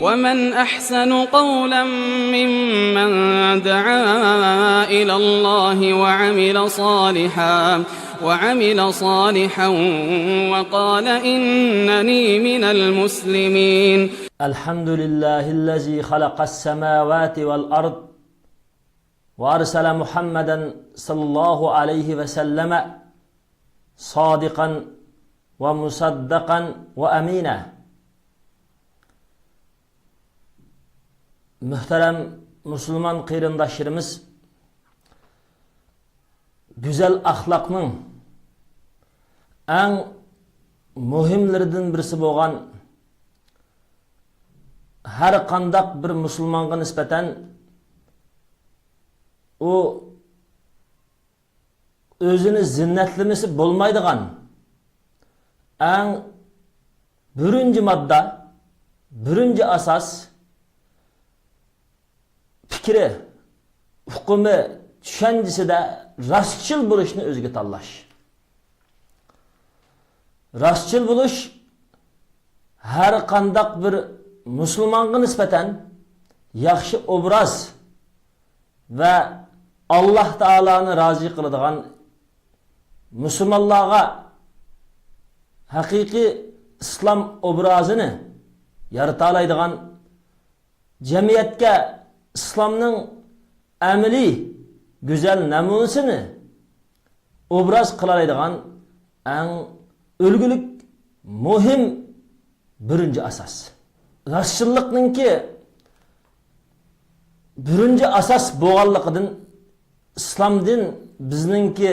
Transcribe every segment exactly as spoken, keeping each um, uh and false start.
ومن أحسن قولا ممن دعا إلى الله وعمل صالحا، وعمل صالحا وقال إنني من المسلمين. الحمد لله الذي خلق السماوات والأرض وأرسل محمدا صلى الله عليه وسلم صادقا ومصدقا وأمينا. مۆھتەرەم مۇسۇلمان قېرىنداشلىرىمىز، گۈزەل ئەخلاقنىڭ ئەڭ مۇھىملىرىدىن بىرسى بولغان، ھەر قانداق بىر مۇسۇلمانغا نىسبەتەن ئۇ ئۆزىنى زىننەتلىمىسە بولمايدىغان ئەڭ بىرىنچى ماددا، بىرىنچى ئاساس، پىكرى، ئۇقۇمى، چۈشەنچىسىدە راستچىل بولۇشنى ئۆزىگە تاللاش. راستچىل بولۇش ھەر قانداق بىر مۇسۇلمانغا نىسبەتەن ياخشى ئوبراز ۋە ئاللاھ تائالانى رازى قىلىدىغان، مۇسۇلمانلارغا ھەقىقىي ئىسلام ئوبرازىنى يارىتالايدىغان، جەمئىيەتكە ئىسلامنىڭ ئەمەلىي گۈزەل نەمۇنىسىنى ئوبراز قىلالايدىغان ئەڭ ئۈلگىلىك، مۇھىم بىرىنچى ئاساس. راستچىللىقنىڭكى بىرىنچى ئاساس بولغانلىقىدىن، ئىسلام دىن بىزنىڭكى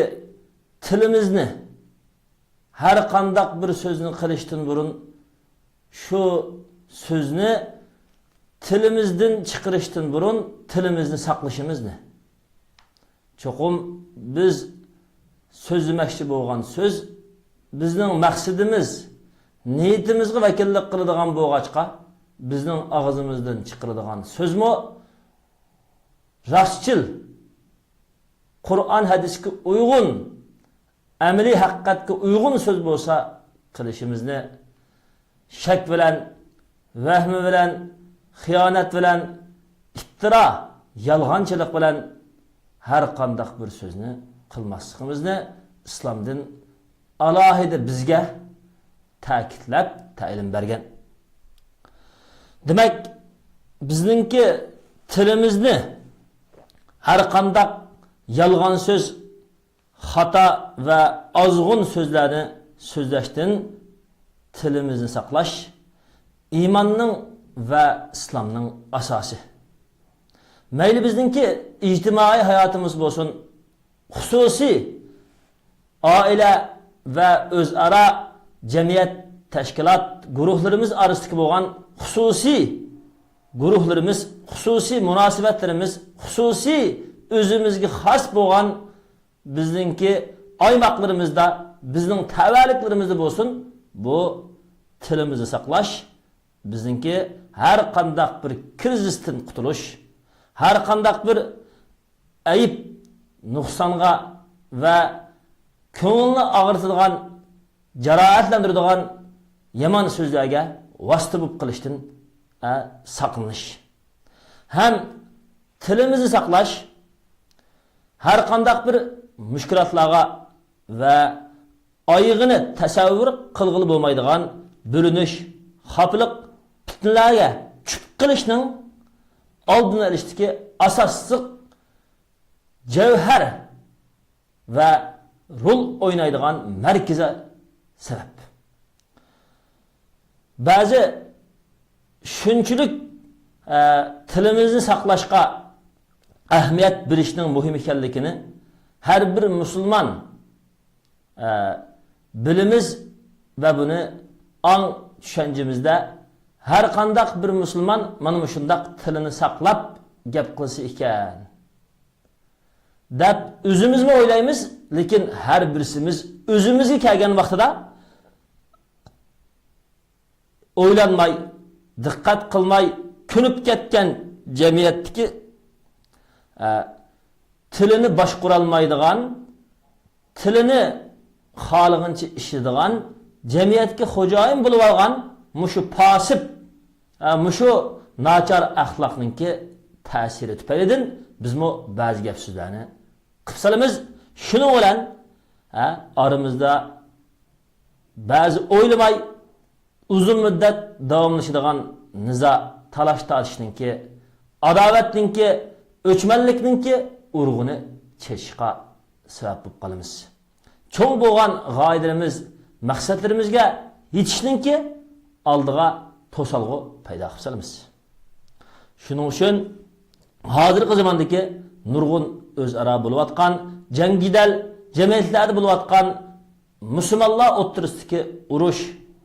تىلىمىزنى، ھەر قانداق بىر سۆزنى قىلىشتىن بۇرۇن، شۇ سۆزنى تىلىمىزدىن چىقىرىشتىن بۇرۇن تىلىمىزنى ساقلىشىمىزنى، چوقۇم بىز سۆزلىمەكچى بولغان سۆز بىزنىڭ مەقسىتىمىز، نىيىتىمىزگە ۋەكىللىك قىلىدىغان بولغاچقا، بىزنىڭ ئاغزىمىزدىن چىقىرىدىغان سۆزمۇ راستچىل، قۇرئان ھەدىسكە ئۇيغۇن، ئەمەلىي ھەقىقەتكە ئۇيغۇن سۆز بولسا، قىلىشىمىزنى، شەك بىلەن، ۋەھمى بىلەن، خىيانەت بىلەن، ئىپتىرا، يالغانچىلىق بىلەن ھەر قانداق بىر سۆزنى قىلماسلىقىمىزنى ئىسلام دىن ئالاھىدە بىزگە تەكىتلەپ تەلىم بەرگەن. دېمەك، بىزنىڭكى تىلىمىزنى ھەر قانداق يالغان سۆز، خاتا ۋە ئازغۇن سۆزلەرنى سۆزلەشتىن تىلىمىزنى ساقلاش ئىماننىڭ ۋە ئىسلامنىڭ ئاساسى. مەيلى بىزنىڭكى ئىجتىمائىي ھاياتىمىز بولسۇن، خۇسۇسىي ئائىلە ۋە ئۆزئارا جەمئىيەت، تەشكىلات، گۇرۇھلىرىمىز ئارىسىدىكى بولغان خۇسۇسىي گۇرۇھلىرىمىز، خۇسۇسىي مۇناسىۋەتلىرىمىز، خۇسۇسىي ئۆزىمىزگە خاس بولغان بىزنىڭكى ئايماقلىرىمىزدا، بىزنىڭ تەۋەلىكلىرىمىزدە بولسۇن، بۇ تىلىمىزنى ساقلاش بىزنىڭكى ھەر قانداق بىر كىرىزىستىن قۇتۇلۇش، ھەر قانداق بىر ئەيىب، نۇقسانغا ۋە كۆڭۈلنى ئاغرىتىدىغان، جاراھەتلەندۈرىدىغان يامان سۆزلەرگە ۋاسىتە بولۇپ قېلىشتىن، ئە، ساقلىنىش ھەم تىلىمىزنى ساقلاش ھەر قانداق بىر مۈشكۈلاتلارغا ۋە ئايىغىنى تەسەۋۋۇر قىلغىلى بولمايدىغان بۆلۈنۈش، خاپىلىق، پىتنىلەرگە چۈشۈپ قېلىشنىڭ ئالدىنى ئېلىشتىكى ئاساسلىق جەۋھەر ۋە رول ئوينايدىغان مەركىزىي سەۋەب. بەزى شۇنچىلىك، ئە، تىلىمىزنى ساقلاشقا ئەھمىيەت بېرىشنىڭ مۇھىم ئىكەنلىكىنى ھەر بىر مۇسۇلمان، ئە، بىلىمىز ۋە بۇنى ئاڭ چۈشەنچىمىزدە ھەر قانداق بىر مۇسۇلمان مانا مۇشۇنداق تىلىنى ساقلاپ گەپ قىلسا ئىكەن دەپ ئۆزىمىزمۇ ئويلايمىز، لېكىن ھەر بىرسىمىز ئۆزىمىزگە كەلگەن ۋاقتىدا ئويلانماي، دىققەت قىلماي، كۆنۈپ كەتكەن جەمئىيەتتىكى، ئە، تىلىنى باشقۇرالمايدىغان، تىلىنى خالىغىنىچە ئىشلىتىدىغان، جەمئىيەتكە خوجايىن بولۇۋالغان مۇشۇ پاسىپ، ھە، مۇشۇ ناچار ئەخلاقنىڭكى تەسىرى تۈپەيلىدىن بىزمۇ بەزى گەپ سۆزلەرنى قىپ سالىمىز. شۇنىڭ بىلەن، ھە، ئارىمىزدا بەزى ئويلىماي ئۇزۇن مۇددەت داۋاملىشىدىغان نىزا، تالاش-تارتىشنىڭكى، ئاداۋەتنىڭكى، ئۆچمەنلىكنىڭكى ئۇرۇغىنى چېچىشقا سەۋەب بولۇپ قالىمىز. چوڭ بولغان غايىلىرىمىز، مەقسەتلىرىمىزگە يېتىشنىڭكى ئالدىغا توسالغۇ پەيدا قىلىپ سالىمىز. شۇنىڭ ئۈچۈن ھازىرقى زاماندىكى نۇرغۇن ئۆزئارا بولۇۋاتقان جەڭگىدەل، جەمئىيەتلەردە بولۇۋاتقان مۇسۇلمانلار ئوتتۇرىسىدىكى ئۇرۇش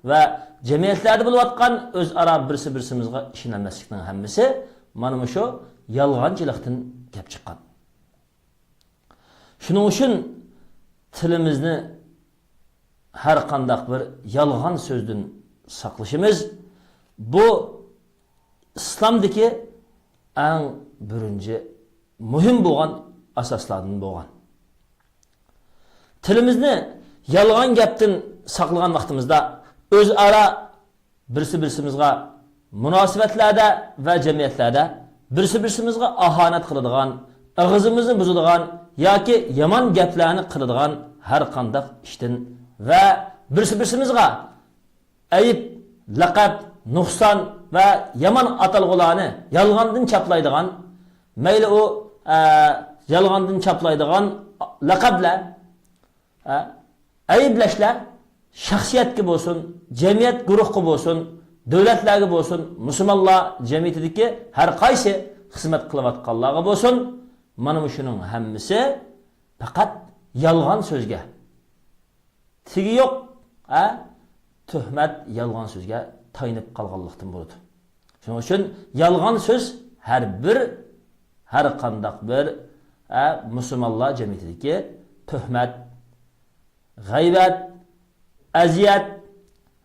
ۋە جەمئىيەتلەردە بولۇۋاتقان ئۆزئارا بىرسى-بىرسىمىزغا ئىشىنەلمەسلىكنىڭ ھەممىسى مانا مۇشۇ يالغانچىلىقتىن كەپ چىققان. شۇنىڭ ئۈچۈن تىلىمىزنى ھەر قانداق بىر يالغان سۆزدىن ساقلىشىمىز، بۇ ئىسلامدىكى ئەڭ بىرىنچى مۇھىم بولغان ئاساسلاردىن بولغان. تىلىمىزنى يالغان گەپتىن ساقلىغان ۋاقتىمىزدا، ئۆزئارا بىرسى-بىرسىمىزغا مۇناسىۋەتلەردە ۋە جەمئىيەتلەردە بىرسى-بىرسىمىزغا ئاھانەت قىلىدىغان، ئېغىزىمىزنى بۇزىدىغان ياكى يامان گەپلەرنى قىلىدىغان ھەر قانداق ئىشتىن ۋە بىرسى-بىرسىمىزغا ئەيىب، لەقەب، نۇقسان ۋە يامان ئاتالغۇلارنى يالغاندىن چاپلايدىغان، مەيلى ئۇ، ئە، يالغاندىن چاپلايدىغان لەقەبلەر، ئە، ئەيىبلەشلەر شەخسىيەتكە بولسۇن، جەمئىيەت گۇرۇھقا بولسۇن، دۆلەتلەرگە بولسۇن، مۇسۇلمانلار جەمئىيىتىدىكى ھەر قايسى خىزمەت قىلىۋاتقانلارغا بولسۇن، مانا مۇشۇنىڭ ھەممىسى پەقەت يالغان سۆزگە، تېگى يوق، ھە، تۆھمەت، يالغان سۆزگە تايىنىپ قالغانلىقتىن بولىدۇ. شۇنىڭ ئۈچۈن يالغان سۆز ھەر بىر، ھەر قانداق بىر، ھە، مۇسۇلمانلار جەمئىيىتىدىكى تۆھمەت، غەيۋەت، ئەزىيەت،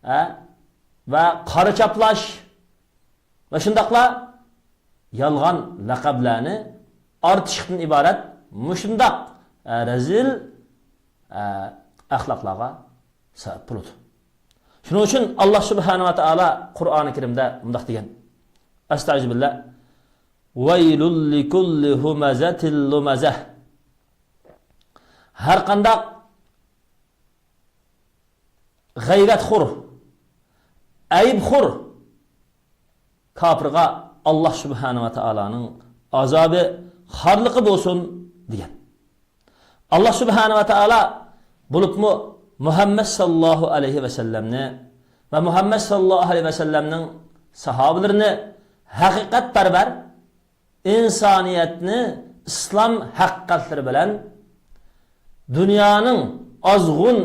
ھە، ۋە قارا چاپلاش، ۋە شۇنداقلا يالغان لەقەبلەرنى ئارتىشلىقتىن ئىبارەت مۇشۇنداق، ئە، رەزىل، ئە، ئەخلاقلارغا سەۋەب بولىدۇ. شۇنىڭ ئۈچۈن ئاللا سۇبھانەھۇ ۋە تائالا قۇرئانى كەرىمدە مۇنداق دېگەن، ئەستەئىزۇبىللا، ۋەيلۇل لىكۇللى ھۇمەزەتىل لۇمەزە. ھەر قانداق غەيۋەتخور، ئەيىبخور كاپىرغا ئاللا سۇبھانەھۇ ۋە تائالانىڭ ئازابى، خارلىقى بولسۇن دېگەن. ئاللا سۇبھانەھۇ ۋە تائالا بولۇپمۇ مۇھەممەد ساللاللاھۇ ئەلەيھى ۋەسەللەمنى ۋە مۇھەممەد ساللاللاھۇ ئەلەيھى ۋەسەللەمنىڭ ساھابىلىرىنى ھەقىقەتپەرۋەر، ئىنسانىيەتنى ئىسلام ھەقىقەتلىرى بىلەن دۇنيانىڭ ئازغۇن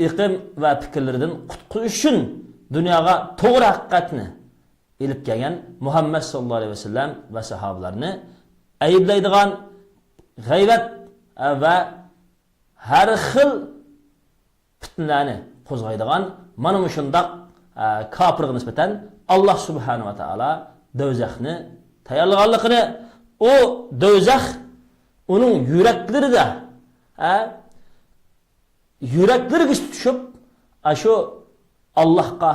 ئېقىم ۋە پىكىرلىرىدىن قۇتقۇزۇش ئۈچۈن دۇنياغا توغرا ھەقىقەتنى ئېلىپ كەلگەن مۇھەممەد ساللاللاھۇ ئەلەيھى ۋەسەللەم ۋە ساھابىلارنى ئەيىبلەيدىغان غەيۋەت ۋە ھەر خىل پىتنىلەرنى قوزغايدىغان مانا مۇشۇنداق، ئە، كاپىرغا نىسبەتەن ئاللا سۇبھانەھۇ ۋە تائالا دوزاخنى تەييارلىغانلىقىنى، ئۇ دوزاخ ئۇنىڭ يۈرەكلىرىدە، ئە، يۈرەكلىرىگىچە چۈشۈپ، ئاشۇ ئاللاھقا،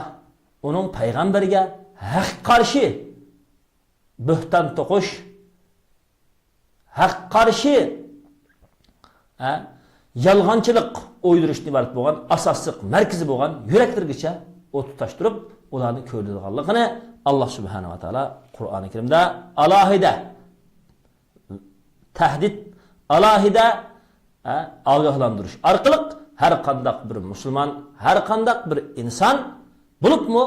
ئۇنىڭ پەيغەمبىرىگە ھەققە قارشى بۆھتان توقۇش، ھەققە قارشى، ھە، يالغانچىلىق ئويدۇرۇشتىن ئىبارەت بولغان ئاساسلىق مەركىزى بولغان يۈرەكلىرىگىچە ئوت تۇتاشتۇرۇپ، ئۇلارنى كۆيدۈرىدىغانلىقىنى ئاللا سۇبھانەھۇ ۋە تائالا قۇرئانى كەرىمدە ئالاھىدە تەھدىت، ئالاھىدە، ھە، ئاگاھلاندۇرۇش ئارقىلىق ھەر قانداق بىر مۇسۇلمان، ھەر قانداق بىر ئىنسان، بولۇپمۇ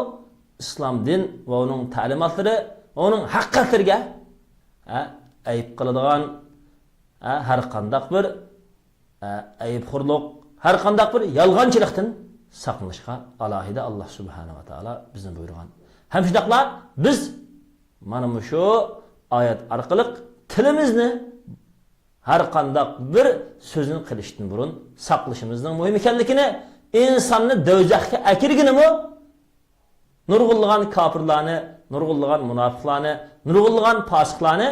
ئىسلام دىن ۋە ئۇنىڭ تەلىماتلىرى ۋە ئۇنىڭ ھەقىقەتلىرىگە، ھە، ئەيىب قىلىدىغان، ھە، ھەر قانداق بىر، ھە، ئەيىبخورلۇق، ھەر قانداق بىر يالغانچىلىقتىن ساقلىنىشقا ئالاھىدە ئاللا سۇبھانەھۇ ۋە تائالا بىزنى بۇيرۇغان. ھەم شۇنداقلا بىز مانا مۇشۇ ئايەت ئارقىلىق تىلىمىزنى ھەر قانداق بىر سۆزنى قىلىشتىن بۇرۇن ساقلىشىمىزنىڭ مۇھىم ئىكەنلىكىنى، ئىنساننى دوزاخقا ئەكىرگىنىمۇ، نۇرغۇنلىغان كاپىرلارنى، نۇرغۇنلىغان مۇناپىقلارنى، نۇرغۇنلىغان پاسىقلارنى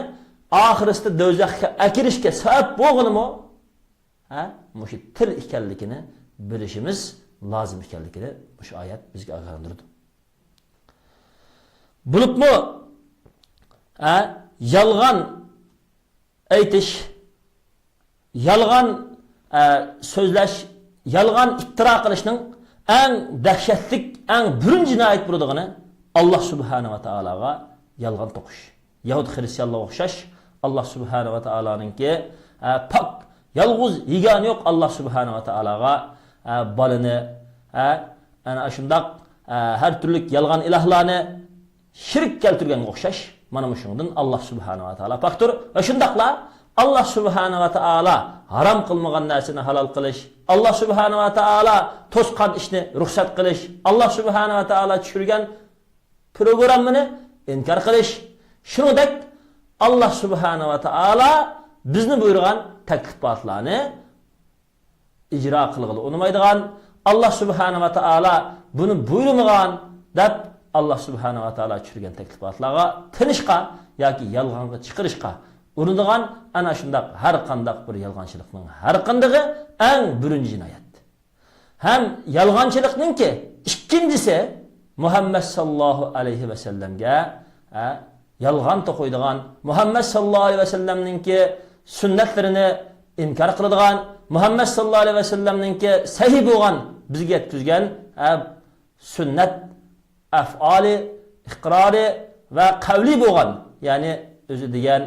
ئاخىرسىدا دوزاخقا ئەكىرىشكە سەۋەب بولغىنىمۇ، ھە، مۇشۇ تىل ئىكەنلىكىنى بىلىشىمىز لازىم ئىكەنلىكىنى مۇشۇ ئايەت بىزگە ئاگاھلاندۇرىدۇ. بولۇپمۇ، ئە، يالغان ئېيتىش، يالغان، ئە، سۆزلەش، يالغان ئىپتىرا قىلىشنىڭ ئەڭ دەھشەتلىك، ئەڭ بىرىنچى جىنايەت بولىدىغىنى، ئاللا سۇبھانە ۋە تائالاغا يالغان توقۇش. يەھۇد خىرىستىيانلارغا ئوخشاش، ئاللا سۇبھانە ۋە تائالانىڭكى، ئە، پاك، يالغۇز، يېگانە يوق ئاللا سۇبھانە ۋە تائالاغا، ئە، بالىنى، ئە، ئەنە شۇنداق، ئە، ھەر تۈرلۈك يالغان ئىلاھلارنى شېرىك كەلتۈرگەنگە ئوخشاش. مانا مۇشۇنىڭدىن ئاللا سۇبھانە ۋە تائالا پاكتۇر. ۋە شۇنداقلا ئاللا سۇبھانە ۋە تائالا ھارام قىلمىغان نەرسىنى ھالال قىلىش، ئاللا سۇبھانە ۋە تائالا توسقان ئىشنى رۇخسەت قىلىش، ئاللا سۇبھانە ۋە تائالا چۈشۈرگەن پروگراممىنى ئىنكار قىلىش. شۇنىڭدەك ئاللا سۇبھانە ۋە تائالا بىزنى بۇيرۇغان تەكلىپاتلارنى ئىجرا قىلغىلى ئۇنىمايدىغان، ئاللا سۇبھانە ۋە تائالا بۇنى بۇيرۇمىغان دەپ، ئاللا سۇبھانە ۋە تائالا چۈشۈرگەن تەكلىپاتلارغا تىنىشقا ياكى يالغانغا چىقىرىشقا ئۇرۇنىدىغان ئەنە شۇنداق ھەر قانداق بىر يالغانچىلىقنىڭ ھەر قاندىقى ئەڭ بىرىنچى جىنايەت. ھەم يالغانچىلىقنىڭكى ئىككىنچىسى، مۇھەممەد ساللاللاھۇ ئەلەيھى ۋەسەللەمگە، ئە، يالغان توقۇيدىغان، مۇھەممەد ساللاللاھۇ ئەلەيھى ۋەسەللەمنىڭكى سۈننەتلىرىنى ئىنكار قىلىدىغان، مۇھەممەد ساللاللاھۇ ئەلەيھى ۋەسەللەمنىڭكى سەھىھ بولغان، بىزگە يەتكۈزگەن، ئە، سۈننەت ئەفئالى، ئىقرارى ۋە قەۋلى بولغان، يەنى ئۆزى دېگەن،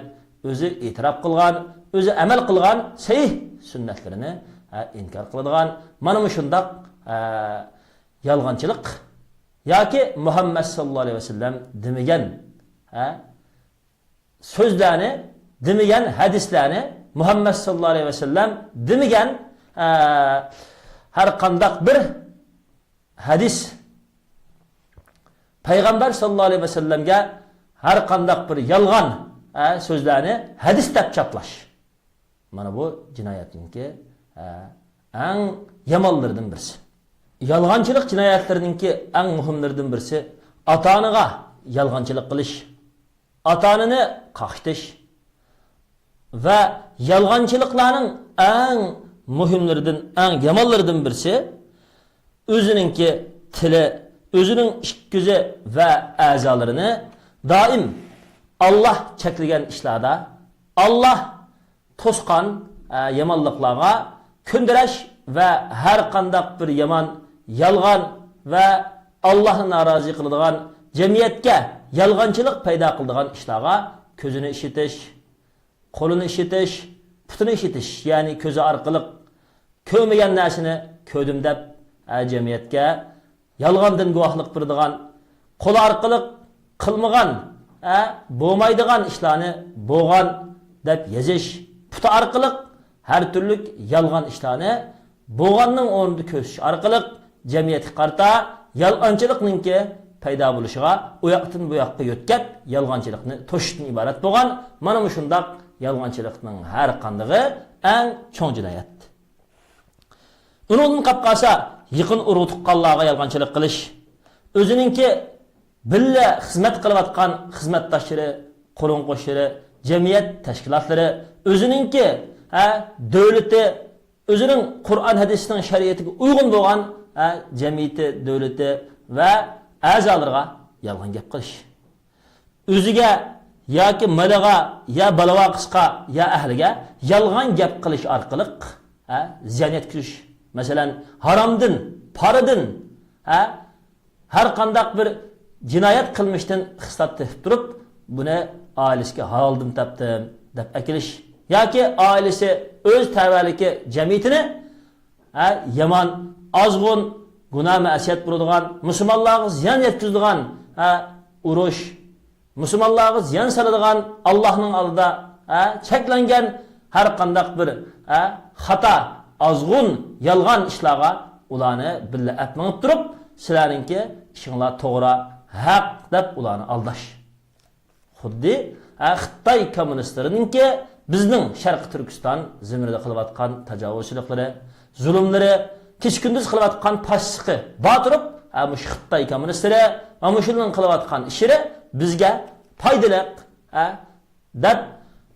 ئۆزى ئېتىراپ قىلغان، ئۆزى ئەمەل قىلغان سەھىھ سۈننەتلىرىنى، ئە، ئىنكار قىلىدىغان، مانا مۇشۇنداق، ئە، يالغانچىلىق ياكى مۇھەممەد ساللاللاھۇ ئەلەيھى ۋەسەللەم دېمىگەن، ئە، سۆزلەرنى، دېمىگەن ھەدىسلەرنى، مۇھەممەد ساللاللاھۇ ئەلەيھى ۋەسەللەم دېمىگەن، ئە، ھەر قانداق بىر ھەدىس، پەيغەمبەر ساللاللاھۇ ئەلەيھى ۋەسەللەمگە ھەر قانداق بىر يالغان، ئە، سۆزلەرنى ھەدىس دەپ چاپلاش. مانا بۇ جىنايەتنىڭكى، ئە، ئەڭ يامانلىرىدىن بىرسى. يالغانچىلىق جىنايەتلىرىنىڭكى ئەڭ مۇھىملىرىدىن بىرسى ئاتا-ئانىغا يالغانچىلىق قىلىش، ئاتا-ئانىنى قاقشىتىش ۋە يالغانچىلىقلارنىڭ ئەڭ مۇھىملىرىدىن، ئەڭ يامانلىرىدىن بىرسى، ئۆزىنىڭكى تىلى، ئۆزىنىڭ ئىككى كۆزى ۋە ئەزالىرىنى دائىم ئاللا چەكلىگەن ئىشلاردا، ئاللا توسقان، ئە، يامانلىقلارغا كۆندۈرەش ۋە ھەر قانداق بىر يامان، يالغان ۋە ئاللانى نارازى قىلىدىغان، جەمئىيەتكە يالغانچىلىق پەيدا قىلىدىغان ئىشلارغا كۆزىنى ئىشلىتىش، قولىنى ئىشلىتىش، پۇتىنى ئىشلىتىش، يەنى كۆزى ئارقىلىق كۆرمىگەن نەرسىنى كۆردۈم دەپ، ئە، جەمئىيەتكە يالغاندىن گۇۋاھلىق بېرىدىغان، قولى ئارقىلىق قىلمىغان، ئە، بولمايدىغان ئىشلارنى بولغان دەپ يېزىش، پۇتى ئارقىلىق ھەر تۈرلۈك يالغان ئىشلارنى بولغاننىڭ ئورنىدا كۆرسىتىش ئارقىلىق جەمئىيەتكە قارىتا يالغانچىلىقنىڭكى پەيدا بولۇشىغا ئۇ ياقتىن بۇ ياققا يۆتكەپ، يالغانچىلىقنى توشۇشتىن ئىبارەت بولغان مانا مۇشۇنداق يالغانچىلىقنىڭ ھەر قاندىقى ئەڭ چوڭ جىنايەت. ئۇنىڭدىن قاپ قالسا، يېقىن ئۇرۇق-تۇغقانلارغا يالغانچىلىق قىلىش، ئۆزىنىڭكى بىللە خىزمەت قىلىۋاتقان خىزمەتداشلىرى، قولۇڭ-قوشنىلىرى، جەمئىيەت تەشكىلاتلىرى، ئۆزىنىڭكى، ھە، دۆلىتى، ئۆزىنىڭ قۇرئان ھەدىسنىڭ شەرىئىتىگە ئۇيغۇن بولغان، ھە، جەمئىيىتى، دۆلىتى ۋە ئەزالىرىغا يالغان گەپ قىلىش. ئۆزىگە ياكى مېلىغا يا بالىۋاقىسىغا يا ئەھلىگە يالغان گەپ قىلىش ئارقىلىق، ھە، زىيان يەتكۈزۈش. مەسىلەن، ھارامدىن، پارىدىن، ھە، ھەر قانداق بىر جىنايەت قىلمىشتىن خىسلەت تېپىپ تۇرۇپ، بۇنى ئائىلىسىگە ھالالدىن تاپتىم دەپ ئەكېلىش ياكى ئائىلىسى، ئۆز تەۋەلىكى، جەمئىيىتىنى، ھە، يامان، ئازغۇن، گۇناھ-مەسىيەت بولىدىغان، مۇسۇلمانلارغا زىيان يەتكۈزىدىغان، ھە، ئۇرۇش، مۇسۇلمانلارغا زىيان سالىدىغان، ئاللاھنىڭ ئالدىدا، ھە، چەكلەنگەن ھەر قانداق بىر، ھە، خاتا، ئازغۇن، يالغان ئىشلارغا ئۇلارنى بىللە ئەپ مېڭىپ تۇرۇپ، سىلەرنىڭكى ئىشىڭلار توغرا، ھەق دەپ ئۇلارنى ئالداش. خۇددى، ھە، خىتاي كوممۇنىستلىرىنىڭكى بىزنىڭ شەرقىي تۈركىستان زېمىنىدا قىلىۋاتقان تاجاۋۇزچىلىقلىرى، زۇلۇملىرى، كېچە-كۈندۈز قىلىۋاتقان پاشىستلىقى بار تۇرۇپ، ھە، مۇشۇ خىتاي كوممۇنىستلىرى ۋە مۇشۇنىڭ قىلىۋاتقان ئىشلىرى بىزگە پايدىلىق، ھە، دەپ،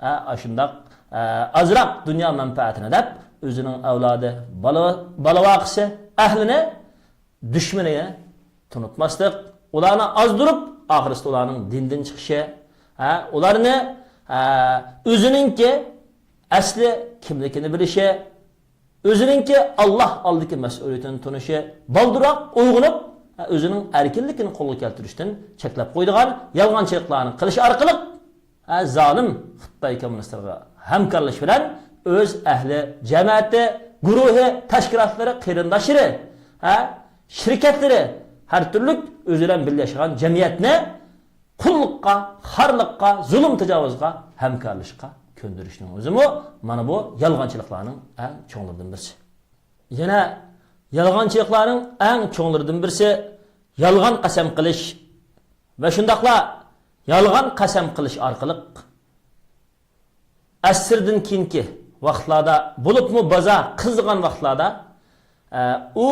ھە، ئاشۇنداق، ھە، ئازراق دۇنيا مەنپەئەتىنى دەپ، ئۆزىنىڭ ئەۋلادى، بالا، بالا-ۋاقىسى، ئەھلىنى دۈشمىنىگە تونۇتماسلىق، ئۇلارنى ئازدۇرۇپ، ئاخىرسىدا ئۇلارنىڭ دىندىن چىقىشى، ھە، ئۇلارنى، ھە، ئۆزىنىڭكى ئەسلى كىملىكىنى بىلىشى، ئۆزىنىڭكى ئاللاھ ئالدىدىكى مەسئۇلىيىتىنى تونۇشى، بالدۇرراق ئويغىنىپ، ھە، ئۆزىنىڭ ئەركىنلىكىنى قولغا كەلتۈرۈشتىن چەكلەپ قويىدىغان يالغانچىلىقلارنى قىلىش ئارقىلىق، ھە، زالىم خىتاي كوممۇنىستلىرىغا ھەمكارلىشىش بىلەن ئۆز ئەھلى، جەمەتى، گۇرۇھى، تەشكىلاتلىرى، قېرىنداشلىرى، ھە، شىركەتلىرى، ھەر تۈرلۈك ئۆزى بىلەن بىللە ياشىغان جەمئىيەتنى قۇللۇققا، خارلىققا، زۇلۇم تاجاۋۇزغا ھەمكارلىشىشقا كۆندۈرۈشنىڭ ئۆزىمۇ مانا بۇ يالغانچىلىقلارنىڭ ئەڭ چوڭلىرىدىن بىرسى. يەنە يالغانچىلىقلارنىڭ ئەڭ چوڭلىرىدىن بىرسى يالغان قەسەم قىلىش ۋە شۇنداقلا يالغان قەسەم قىلىش ئارقىلىق ئەسىردىن كېيىنكى ۋاقىتلاردا، بولۇپمۇ بازار قىزىغان ۋاقىتلاردا، ئە، ئۇ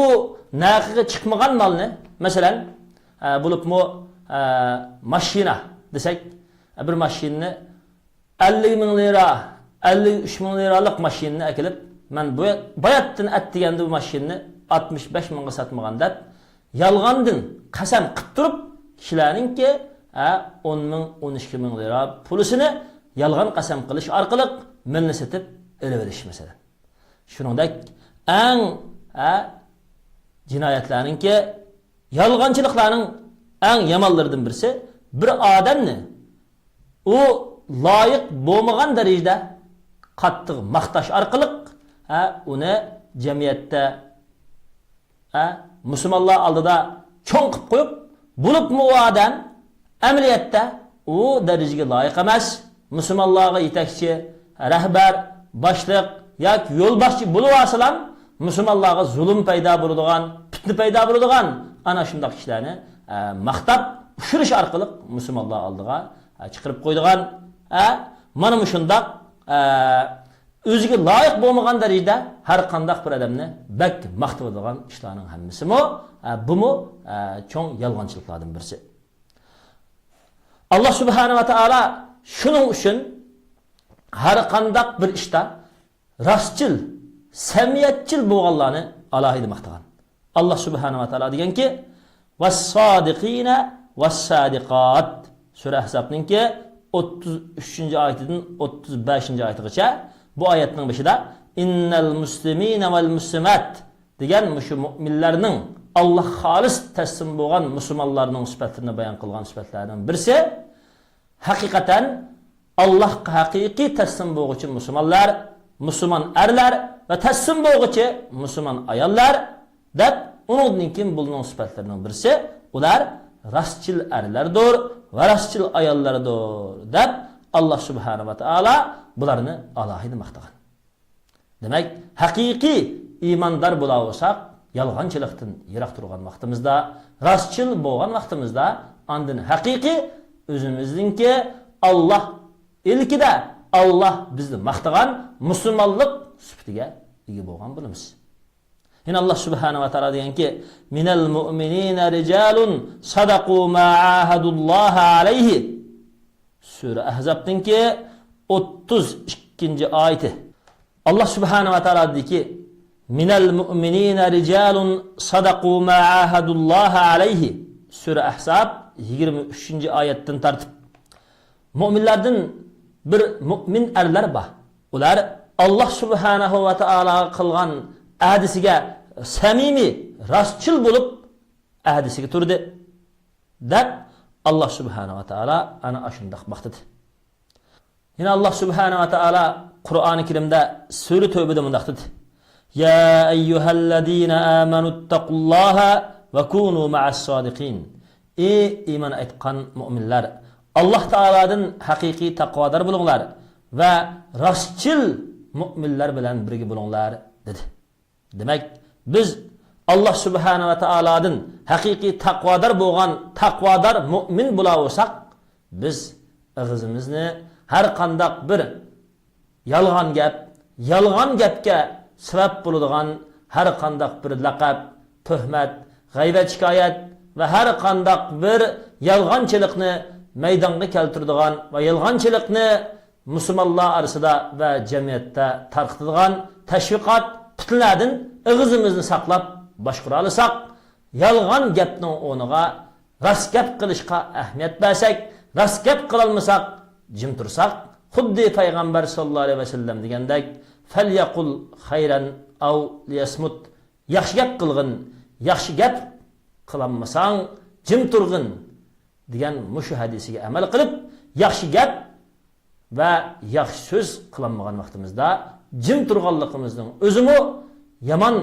نەقىگە چىقمىغان مالنى، مەسىلەن، ئە، بولۇپمۇ، ئە، ماشىنا دېسەك، بىر ماشىنىنى ئەللىك مىڭ لىرا، ئەللىك ئۈچ مىڭ لىرالىق ماشىنىنى ئەكېلىپ، مەن بۇ باياتتىن ئەتىگەندە بۇ ماشىنىنى ئاتمىش بەش مىڭغا ساتمىغان دەپ، يالغاندىن قەسەم قىلىپ تۇرۇپ، كىشىلەرنىڭكى، ھە، ئون مىڭ، ئون ئىككى مىڭ لىرا پۇلىسىنى يالغان قەسەم قىلىش ئارقىلىق مېلىنى سېتىپ ئېلىۋېلىش، مەسىلەن. شۇنىڭدەك ئەڭ، ھە، جىنايەتلەرنىڭكى، يالغانچىلىقلارنىڭ ئەڭ يامانلىرىدىن بىرسى، بىر ئادەمنى ئۇ لايىق بولمىغان دەرىجىدە قاتتىق ماختاش ئارقىلىق، ھە، ئۇنى جەمئىيەتتە، ھە، مۇسۇلمانلار ئالدىدا چوڭ قىلىپ قويۇپ، بولۇپمۇ ئۇ ئادەم ئەمەلىيەتتە ئۇ دەرىجىگە لايىق ئەمەس، مۇسۇلمانلارغا يېتەكچى، رەھبەر، باشلىق ياكى يولباشچى بولۇۋالسىلام، مۇسۇلمانلارغا زۇلۇم پەيدا بولىدىغان، پىتنە پەيدا بولىدىغان ئانا شۇنداق كىشىلەرنى، ئە، ماختاپ ئۇششۇرۇش ئارقىلىق مۇسۇلمانلار ئالدىغا، ئە، چىقىرىپ قويىدىغان، ئە، مانا مۇشۇنداق، ئە، ئۆزىگە لايىق بولمىغان دەرىجىدە ھەر قانداق بىر ئادەمنى بەك ماختىۋېتىدىغان ئىشلارنىڭ ھەممىسىمۇ، ئە، بۇمۇ، ئە، چوڭ يالغانچىلىقلاردىن بىرسى. ئاللا سۇبھانە ۋە تائالا شۇنىڭ ئۈچۈن ھەر قانداق بىر ئىشتا راستچىل، سەمىمىيەتچىل بولغانلارنى ئالاھىدە ماختىغان. ئاللا سۇبھانە ۋە تائالا دېگەنكى، «ۋەسسادىقىنە ۋەسسادىقات». سۈرە ئەھزابنىڭكى ئوتتۇز ئۈچىنچى ئايىتىدىن ئوتتۇز بەشىنچى ئايىتىغىچە، بۇ ئايەتنىڭ بېشىدا، «ئىننەل مۇسلىمىنە ۋەل مۇسلىمات» دېگەن مۇشۇ مۇئمىنلەرنىڭ، ئاللاھقا خالىس تەسلىم بولغان مۇسۇلمانلارنىڭ سۈپەتلىرىنى بايان قىلغان سۈپەتلەرنىڭ بىرسى، ھەقىقەتەن ئاللاھقا ھەقىقىي تەسلىم بولغۇچى مۇسۇلمانلار، مۇسۇلمان ئەرلەر ۋە تەسلىم بولغۇچى مۇسۇلمان ئاياللار، دەپ، ئۇنىڭدىن كېيىن بۇلارنىڭ سۈپەتلىرىنىڭ بىرسى، ئۇلار راستچىل ئەرلەردۇر ۋە راستچىل ئاياللاردۇر، دەپ، ئاللا سۇبھانە ۋە تائالا بۇلارنى ئالاھىدە ماختىغان. دېمەك، ھەقىقىي ئىماندار بولاۋۇرساق، يالغانچىلىقتىن يىراق تۇرغان ۋاقتىمىزدا، راستچىل بولغان ۋاقتىمىزدا، ئاندىن ھەقىقىي ئۆزىمىزنىڭكى ئاللا ئىلكىدە، ئاللا بىزنى ماختىغان مۇسۇلمانلىق سۈپىتىگە ئىگە بولغان بولىمىز. يەنە ئاللا سۇبھانە ۋە تائالا دېگەنكى، «مىنەل مۇئمىنىنە رىجالۇن سەدەقۇ ما ئاھەدۇللاھە ئەلەيھى». سۈرە ئەھزابنىڭكى ئوتتۇز ئىككىنچى ئايىتى. ئاللا سۇبھانە ۋە تائالا دېدىكى، «مىنەل مۇئمىنىنە رىجالۇن سەدەقۇ ما ئاھەدۇللاھە ئەلەيھى». سۈرە ئەھزاب يىگىرمە ئۈچىنچى ئايەتتىن تارتىپ. مۇئمىنلاردىن بىر مۇئمىن ئەرلەر بار. ئۇلار ئاللا سۇبھانەھۇ ۋە تائالاغا قىلغان ئەھدىسىگە سەمىمىي، راستچىل بولۇپ ئەھدىسىگە تۇردى، دەپ ئاللا سۇبھانەھۇ ۋە تائالا ئەنە ئاشۇنداق ماختىدى. يەنە ئاللا سۇبھانەھۇ ۋە تائالا قۇرئانى كەرىمدە سۈرە تەۋبىدە مۇنداق دېدى: «يا ئەييۇھەللەزىنە ئامەنۇتتەقۇللاھە ۋە كۇنۇ مەئەسسادىقىن». ئى ئىمان ئېيتقان مۇئمىنلار، ئاللا تائالادىن ھەقىقىي تەقۋادار بولۇڭلار ۋە راستچىل مۇئمىنلار بىلەن بىرگە بولۇڭلار، دېدى. دېمەك، بىز ئاللا سۇبھانە ۋە تائالادىن ھەقىقىي تەقۋادار بولغان، تەقۋادار مۇئمىن بولاۋۇرساق، بىز ئېغىزىمىزنى ھەر قانداق بىر يالغان گەپ، يالغان گەپكە سەۋەب بولىدىغان ھەر قانداق بىر لەقەب، تۆھمەت، غەيۋەت، شىكايەت ۋە ھەر قانداق بىر يالغانچىلىقنى مەيدانغا كەلتۈرىدىغان ۋە يالغانچىلىقنى مۇسۇلمانلار ئارىسىدا ۋە جەمئىيەتتە تارقىتىدىغان تەشۋىقات، پىتنىلەردىن ئېغىزىمىزنى ساقلاپ باشقۇرالىساق، يالغان گەپنىڭ ئورنىغا راست گەپ قىلىشقا ئەھمىيەت بەرسەك، راست گەپ قىلالمىساق، جىم تۇرساق، خۇددى پەيغەمبەر ساللاللاھۇ ئەلەيھى ۋەسەللەم دېگەندەك، فەليەقۇل خەيرەن ئەۋ لىيەسمۇت. ياخشى گەپ قىلغىن، ياخشى گەپ قىلالمىساڭ، جىم تۇرغىن، دېگەن مۇشۇ ھەدىسىگە ئەمەل قىلىپ، ياخشى گەپ ۋە ياخشى سۆز قىلالمىغان ۋاقتىمىزدا جىم تۇرغانلىقىمىزنىڭ ئۆزىمۇ يامان،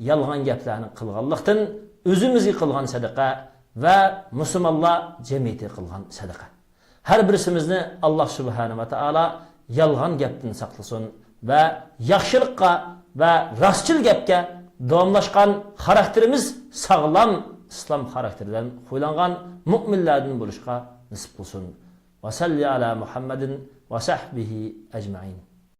يالغان گەپلەرنى قىلغانلىقتىن ئۆزىمىزگە قىلغان سەدىقە ۋە مۇسۇلمانلار جەمئىيىتىگە قىلغان سەدىقە. ھەر بىرسىمىزنى ئاللاھ سۇبھانەھۇ ۋە تائالا يالغان گەپتىن ساقلىسۇن ۋە ياخشىلىققا ۋە راستچىل گەپكە داۋاملاشقان، خاراكتېرىمىز ساغلام ئىسلام خاراكتېرىدىن خۇيلانغان مۇئمىنلاردىن بولۇشقا نېسىپ قىلسۇن. ۋە سەللى ئالا مۇھەممەدىن ۋە سەھبىھى ئەجمەئىن.